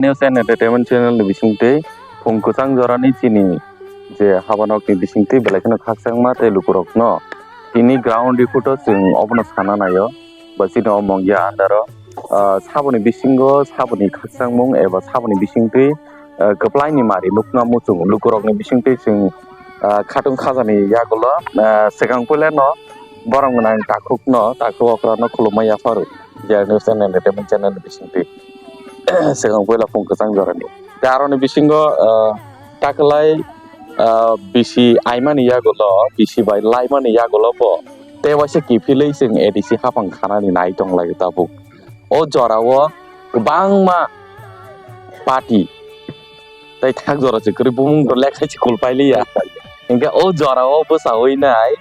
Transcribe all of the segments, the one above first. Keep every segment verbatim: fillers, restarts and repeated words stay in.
News and Entertainment Channel ni bisingtwi phung kwchang jorani chini je habanokni bisingtwi belai kheno khakchangma tei lukurokno tini ground report o chwng obono sana naio. Ba chini o Mongia andaro, ah, saboni bisingo saboni khakchangmung eba saboni bisingtwi, ah, kwplaini mari nukna muchung lukurokni bisingtwi chwng, ah, khatung khajani yagulo, ah, swkang puilano borok gwnang takhukno, takhuk okrano khulumma yapharu. Je News and Entertainment Channel ni bisingtwi swkang puila phung kwchang jorani. Tei aroni bisingo, ah, takwlai, ah, bisi aimani yagulo, bisi bai laimani yagulo bo tei waisa kiphilwi chwng A D C hapang khanani nai tonglaio tabuk. O jorao kwbangma party tei thak jora se kwrwi bumung rok lekha se kulpai liya. Hinkhe o jorao bwsawi nai,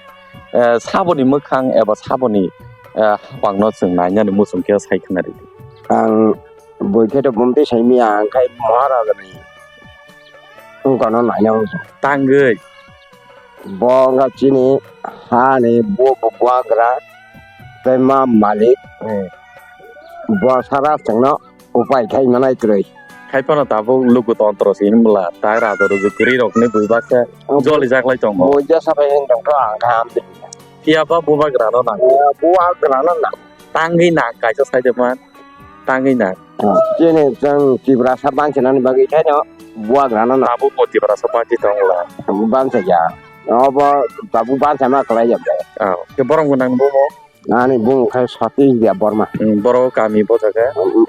eh, saboni mwkhang eba saboni, eh, hapangno chwng nainani muchung khe sai khna ridi. Ang bui khe to bumtwi saimia, ang khai Maharajani wngkano naina wngkha. Tangwi. Bo wngkha chini hani bu-, bu-, buagra tei ma malik. Hmm. Bo sara chwngno upai khai manai kwrwi. Khai phano tabuk luku tontro se hinmwla, tai raja ruju kwrwi rokni bui baksa joli jak lai tongo. Bo jesa bai hin tongkha ang kha amtwi. Phiya ba bubagrano nang. Eh, bubagrano nang. Tangwi nang kaisa saide man. Tangwi nang. Chini chwng Tiprasa bansinani bagwi khaino bubagrano nang. Tabuk bo Tiprasa bansi tongla. Bansa ya. Obo tabuk bansa ma kwlai ya. Ah, ke borok nang bo mo. Ani bung khai Satish Debbarma. Hmm, borok kami bo jaga. Hmm,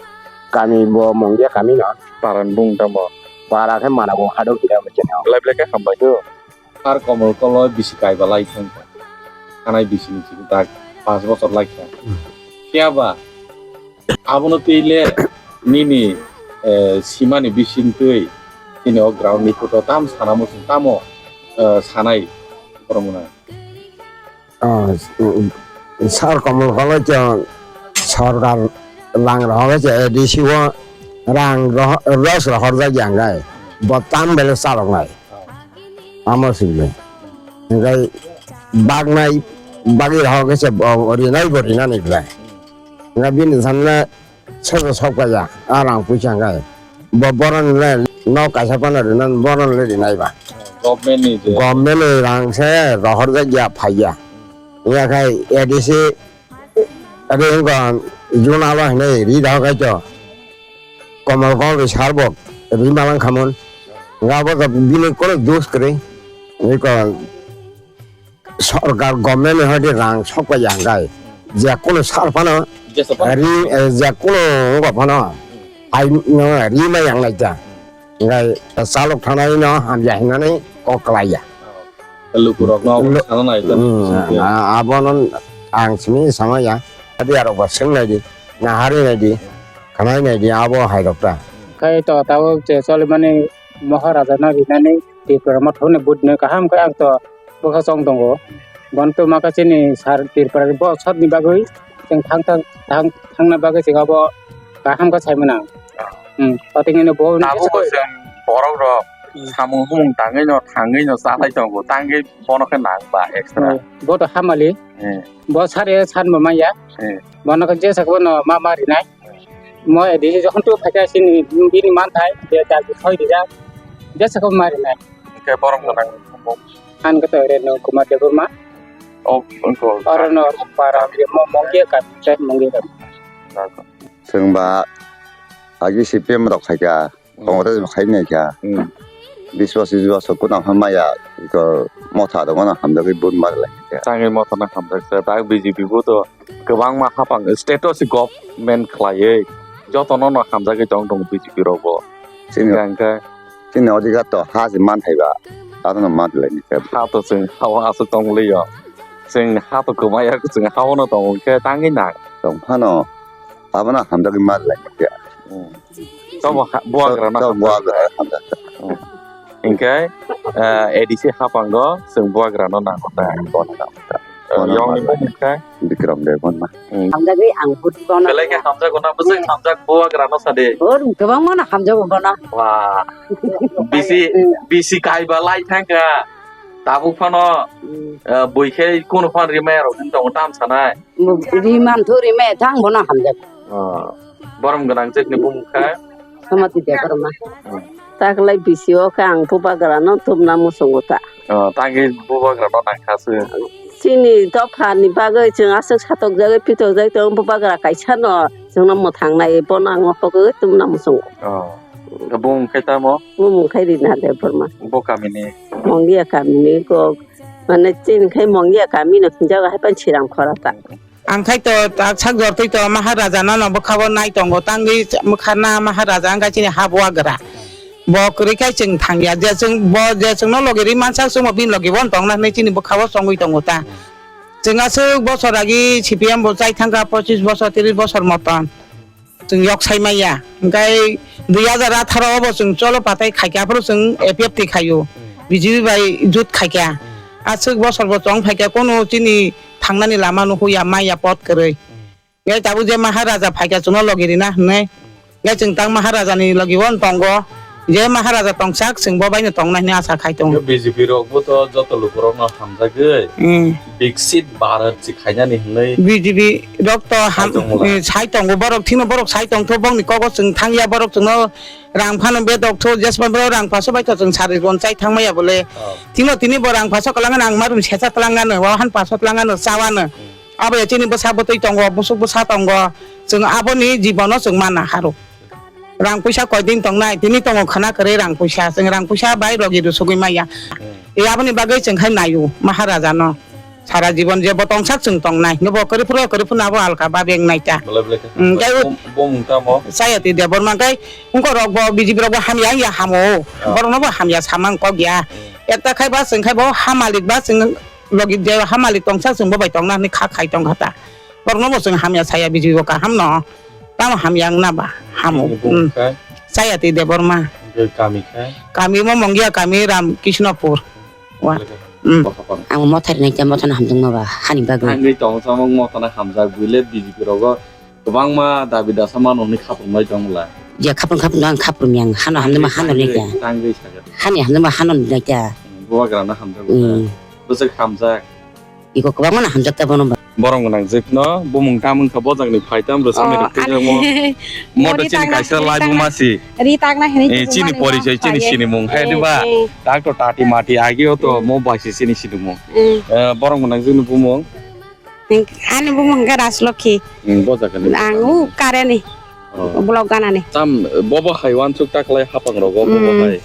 kami bo Mongia kami no. Paran bung tamo. Para khai mana bo hadok gida mo cheno. Belai belai khe hambai. Sar Komol Kolo bisi kaiba lai thang kha. Khanai bisi ni chini tak pas bochor lai kha. Hmm. Phiya ba abono twi le nini, eh, simani bising twi chini o ground ni photo tam sana muchung tamo, eh, sanai borok mwnang. Ah, Sar Komol Kolo chwng sorkar lang rohor se A D C o rang roh-, ros rohor jak yang gai. Bo tam bele chalok nai. Amo simi. Hinkhe baknai, bagwi rok khe se bo rinai bo rinani belai. Hinkhe bini sanle sobo sok paija, a rang puisa hinkhe. Bo boron le nok kaisa phano rinani boron le rinai ba. Government ni je. Government ni rang se rohor jak ya phai ya. Hinkhe A D C Ade wngkha June alo hinwi ri da kaitor. Komol Kolo sar bo ri malang khamon. Nga bo bini kono dos kwrwi. Wngkha sorkar government ni hodi rang sok pai ya hwnkhe. Je kono sar phano ri, eh, je kono wngkha phano ai no ri ma yang lai ta. Hwnkhe chalok thanai no hamya hinani kok kwlai ya. Lukurokno abo sana nai ta. Hmm, a-, abono ang simi sama ya. Adi arok ba swng nai di, nahari nai di, khanai nai di, abo hai rok ta. Khai to tabuk je cholimani Maharaja no rinani Tripura motho ni budni kaham khe ang to bwkha chong tongo. Bono to maka chini sar Tripura ni bo sotni bagwi chwng thang thang thang thangna bagwi chwng abo kaham khe sai mano. Hmm, patingino bo tabuk bo chwng borok rok samung humung tangwi no thangwi no chalai tongo, tangwi bono khe nang ba extra. Hmm, bo to hamali. Hmm. Bo sare san bo maya. Hmm. Bono khe jesa bono ma ma rinai. Mo A D C jokhon tu phaikha sini bini manthai je jaldi thoi rijak. Jesa ko ma rinai. Khe borok no nang. An khe to Renu Kumar Debbarma. Oh, oh, oro no para mo Mongia ka, Mongia ka. Chwng ba agi C P M rok khai kha, hmm, Congress bo khai nai kha. Hmm. Biswas, biswas ko na hamaya ko motha do na hamjagwi bun mar lai kha. Tangwi motha na hamjak kha, tak B J P bo to kwbangma hapang state o se government khlaiwi jotono no hamjagwi tong tongo B J P rok bo. Chini, hingkha hingkha chini odhikar to ha se man thai ba, aro no man lai ni kha. Ha to chwng ha o aswk tong liyo. Chwng ha to kwmaya, chwng ha o no tongo, hingkhe tangwi nang. Tong phano. Abono hamjagwi ma lai khe. Hmm. Tamo ha-, buagra no hamjak. Buagra hamjak. Hmm. Hinkhe, eh, A D C hapango chwng buagra no nango ta. Bono nango ta. Eh, bono yong ni nango. Bumung khe? Bikram Debbarma. Hmm. Hamjagwi ang vote bono. Belai khe hamjago na, bwswk hamjak buagra no sadi. Bor kwbangma no hamjago bono. Wah. Bisi, hmm, bisi kaiba lai thangkha. Tabuk phano, hmm, eh, bui khe kunu phan rimaya rok wng tongo tam sanai. Rimanthu rimaya thang bono hamjak. Oh. Borom gwnang chikni bumung khe. Tama ti de korma. Hmm. Taklai bisi o khe ang bubagra no tubna muchungo ta. Oh, tangwi bubagra no nangkha se. Chini dopha ni bagwi chwng aswk satok jagwi pitok jagwi tongo, bubagra kaisa no chwngno mwthang nai, bono ang hokogwi tubna muchungo. Oh. Bumung khe tamo? Bumung khe Rina Debbarma. Bo kamini? Mongia kamini kok. Mane chini khai Mongia kami no hinjago hai pan Siram khora ta. Ang khai to tak sak jor twi to Maharaja no no bwkha bo nai tongo, tangwi mwkha na Maharaja ang khai chini ha bubagra. Bo kwrwi khai chwng thangya, je chwng bo je chwngno logi ri mansak chwngbo bini logi bo tongna hinwi chini bwkha bo chongwi tongo ta. Chwng aswk bosor agi C P M bo chai thangkha, pochis bosor, tris bosor moton. Chwng yok sai maya. Hwnkhe dui hazar atharo o bo chwng cholo patai khaikhe, aphuru chwng A P F T khaio. B J P bai jut khaikha. Aswk bosor bo chong phaikha, kono chini thangnani lama nuhuya, maya pot kwrwi. Hwnkhe tabuk je Maharaja phaikha chwngno logi rina hwnwi. Hwnkhe chwng tang Maharaja ni logi o tongo. Je Maharaja tongsak chwng bo bai no tongna hwnwi asa khai tongo. B J P rok bo to joto lukurok no hamjagwi. Hmm. Biksit Bharat si khainani hwnwi B J P rok to ham, sai tongo la. Eh, sai tongo, borok thino borok sai tongtho, bongni kogo chwng thangya, borok chwngno rang phano bedok tho, jesma borok rang paso bai to chwng sari ron chai thangmaya bole. Oh. Thino tini bo rang paso kwlangano ang marum secha twlangano, o han paso twlangano chawano. Hmm. Abo ya chini bwsa bwtwi tongo, busuk bwsa tongo, chwng aboni jibono chwng mana haro. Rang puisa koi din tongnai, tini tongo khana kwrwi rang puisa, chwng rang puisa bai rogi rusugwi maya. Hmm. E aboni bagwi chwng khai naio Maharaja no. Sara jibon je bo tongsak chwng tongnai. Nobo kwrwi phuru, kwrwi phuru abo alka ba beng nai ta. Belai belai khe. Hmm, tei bo, bo mung tamo? Sayati Debbarma kai, ungko rok bo B J P rok bo hamya ya hamo. Ah. Borok no bo hamya samang kok ya. Hmm. Ekta khai ba chwng khai bo ha malik ba chwng logi je ha malik tongsak chwng bo bai tongna hinwi kha khai tongkha ta. Borokno bo chwng hamya saya, B J P bo kaham no. Tamo hamya wngna ba hamo. Chini bumung khe? Sayati Debbarma. Hwnkhe kami khe? Kami mo Mongia kami Ram Krishnapur. Wa. Belai khe. Hmm. Bwkha pang. Ang motha rinai khe motha no hamjakma ba hani bagwi. Tangwi tong samung motha no hamjak buile B J P rogo kwbangma dabi dasa mano hwnwi khaprumlai tong bwla. Ya khaprung khaprung ang khaprumya ang hano hamjakma hano rinai khe. Tangwi sakha. Hani hamjakma hano rinai khe. Hmm, bubagra no hamjak. Hmm. Bwswk hamjak. Iko kwbangma no hamjak ta bono ba. Borok gwnang jwk no bumung tam wngkha bojak ni phai tam rwchapni rwktwi ani jagmo. Moto chini kaisa live ma si. Ri tak na hini. Eh, chini porichoi chini sinimung hai diba. Eh. Tak to tati mati agi o to mo bai si chini sinimung. Eh. Eh, borok gwnang jwk ni bumung. Ani bumung hwnkha Rajlokhi. Hmm, bojak ni. Ang u kareni. Oh. Blog ganani. Tam bobo hai wansuk ta khlai hapang rogo bobo hai.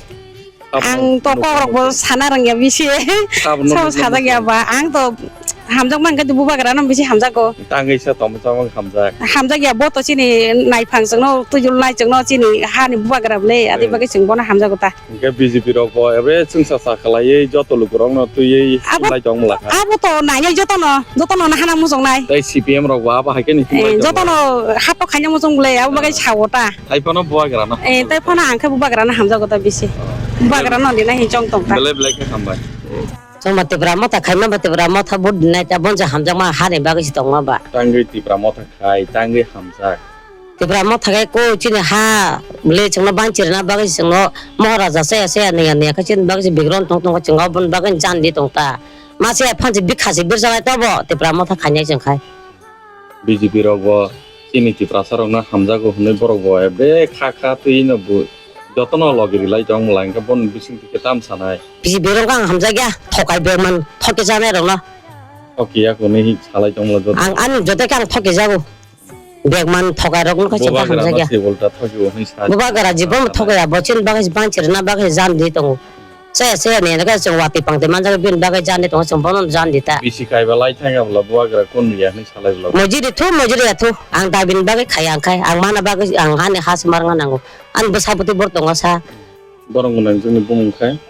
Ang to kok rok bo sana rang ya bisi. Sabo sajak ya ba. Ang to hamjak man khe bubagra no bisi hamjago. Tangwi sa tong chamang hamjak. Hamjak ya bo to chini naiphang chwngno tujul nai chwngno chini hani bubagra le adi bagwi chwng bono hamjago ta. Hwnkhe B J P rok bo ebe chwngsa sa khlaiwi joto lukurokno twiwi abo, sinlai tong mla kha. Abo to nainai jotono, jotono hana muchungnai. Tei C P M rok bo abo hai khe ni thumlai tong mla. Eh, jotono hato khaina muchung le abo bagwi sao ta. Hai phano bubagrano. Eh, tei phano ang khe bubagrano hamjago ta bisi. Oh. Bubagrano lina hin chong tong ta. Belai belai khe hambai. Chwng ba Tipra motha khaima ba Tipra motha vote dinai ta bonja hamjakma hani bagwi si tongma ba. Tangwi Tipra motha khai, tangwi hamjak. Tipra motha khe ko chini ha le chwngno banchirna bagwi chwngno Maharaja chaya chaya nangya nangya khe chini bagwi chwng bigron tong tong khe chwng oboni bagwi jan di tong ta. Ma se phansi bikha se birjalai tobo Tipra motha khainai chwng khai. B J P rok bo chini Tiprasa rokno hamjago hwnwi borok bo ebe kha kha twi no bo jotono logi rilai tong mla hwnkhe boni bising twi khe tam sanai. B J P rok ang hamjakya thokai berman thoke janai rokno. Thokiya hwnwi salai tong mla joto. Ang ani joto khe ang thoke jago. Beg man thokai rok no khaisa kaham jagya. Bubagra no se ulta thoki bo hwnwi sa. Bubagra jibon thokai ya, bo chini bagwi bang chirna bagwi jan di tongo. Chaya chaya ni nokha chwng watwi pangtwi manjak bini bagwi jan di tongo, chwng bono jan di ta. Bisi kaiba lai thangya bwla bubagra kun ya hwnwi salai bwla. Mojiri thu, mojiri ya thu. Ang da bini bagwi khaya ang khai, ang mana bagwi ang hani ha se mar wngna nango. Ani bwsa bwtwi bor tongo sa. Borok gwnang chwngni bumung khai?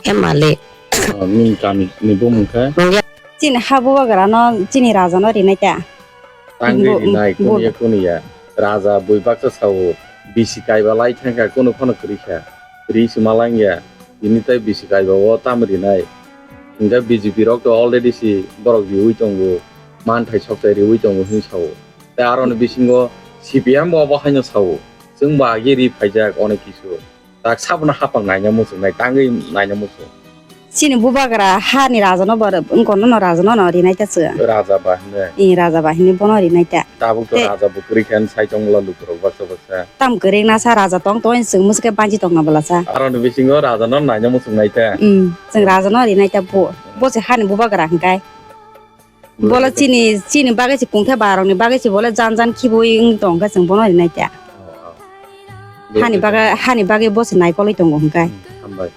Emali. Oh, nini kami ni bumung khai? Nungya. Chini ha bubagra no, chini raja no rinai ta. Tangwi rinai, kuniya kuniya. Raja bui baksa sao, bisi kaiba lai thangkha, kunu phano kwrwi kha. Ri se ma langya. Tini tai bisi kaiba o tam rinai. Hingkha B J P rok to already si borok riwi tongo. Manthai sokthai riwi tongo hwnwi sao. Tai aroni bisingo C P M bo obo haino sao. Chwng bo agi ri phaijak onek kisu. Tak sabono hapang naina muchungnai, tangwi naina muchung. Chini bubagra hani raja no bar, wngkor no raja no no rinai ta chwng. Raja ba hwnwi. I raja ba hwnwi bono rinai ta. Tabuk to te raja bo kwrwi khe sai tong bwla lukurok baksa baksa. Tam kwrwi na sa raja tong tong chwng muske banchi tong na bwla sa. Aro ni bisingo raja no naina muchung nai ta. Hmm, chwng raja no rinai ta bo. Bo se hani bubagra hwnkhe. Bole chini, chini bagwi se kungkhe barokni bagwi se bole jan jan khibui wng tong khe chwng bono rinai ta. Oh, oh. Hani bagwi, hani bagwi bo se naikolwi tongo hwnkhe. Hmm, hambai.